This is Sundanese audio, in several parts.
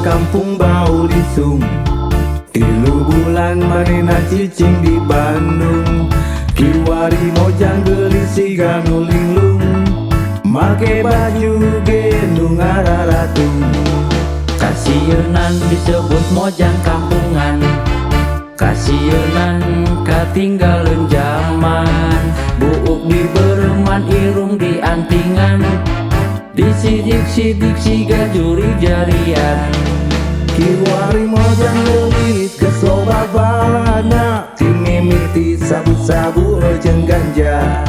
kampung bau lisung. 3 bulan manehna cicing di Bandung. Kiwari mojang geulis siga nu linglung, make baju ge nu ngararatung. Kasieunan disebut mojang kampungan, kasieunan katinggaleun jaman. Buuk di bereman irung di antingan, disidik-sidik siga juri jarian. Kiwari mojang geulis geus loba balana, ti mimiti sabu-sabu jeung ganja.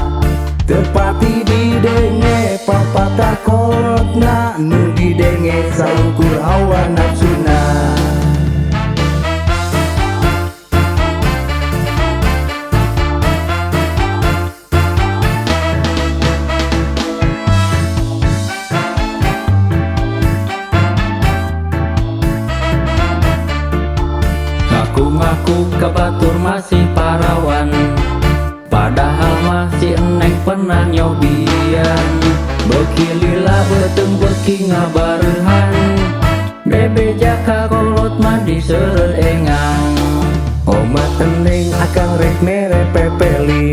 Tepati didenge papatah kolotna, nu didenge saukur hawa nafsuna. Ngaku-ngaku ka batur masih parawan, padahal masih eneng pernah nyobian. Beuki lila beuteung beuki ngabareuhan, bebeja ka kolot mah diseureud engang. Omat eneng akang rek mere pepeli,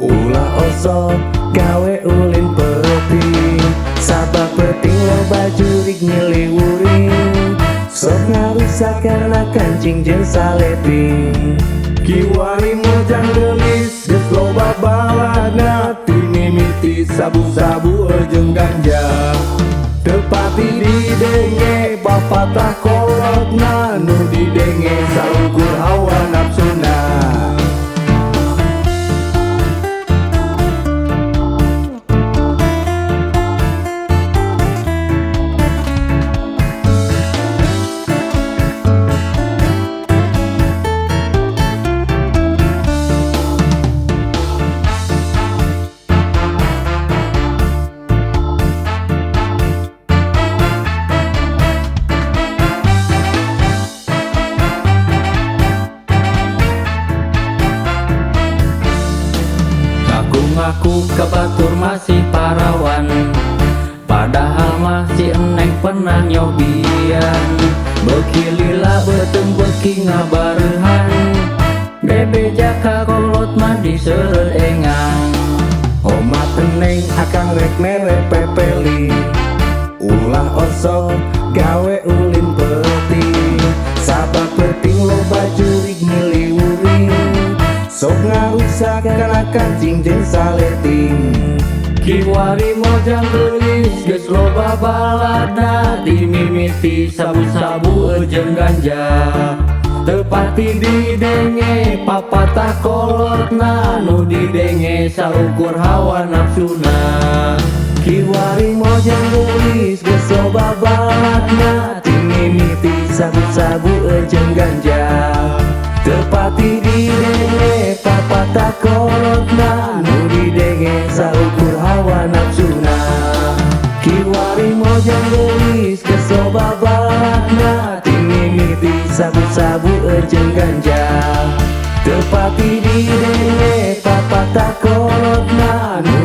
ulah osok gawe ulin peuting. Sabab peuting loba jurig nyiliwuring, sok ngarusak kana kancing jeung saleting. Kiwari mojang geulis geus loba balana, ti mimiti sabu-sabu jeung ganja. Tepati didenge papatah kolotna, nu didenge saukur hawa nafsuna. Ngaku-ngaku ka batur masih parawan, padahal masih eneng pernah nyobian. Beuki lila beuteung beuki ngabareuhan, bebeja ka kolot mah diseureud engang. Omat eneng akang rek mere pepeli, ulah osok gawe ulin peuting. Sabab peuting loba jurig nyiliwuring, sok ngarusak kana kancing jeung saleting. Kiwari mojang geulis geus loba balada, dimimiti sabu-sabu jeung ganja. Tepati didenge papatah kolotna, nu didenge saukur hawa nafsuna. Kiwari mojang geulis geus loba baladna, ti mimiti sabu-sabu jeung ganja. Tepati didenge papatah kolotna, nu didenge saukur hawa nafsuna. Kiwari mojang geulis geus loba baladna, ti mimiti sabu-sabu jeung ganja. Tepati didenge papatah kolotna, nu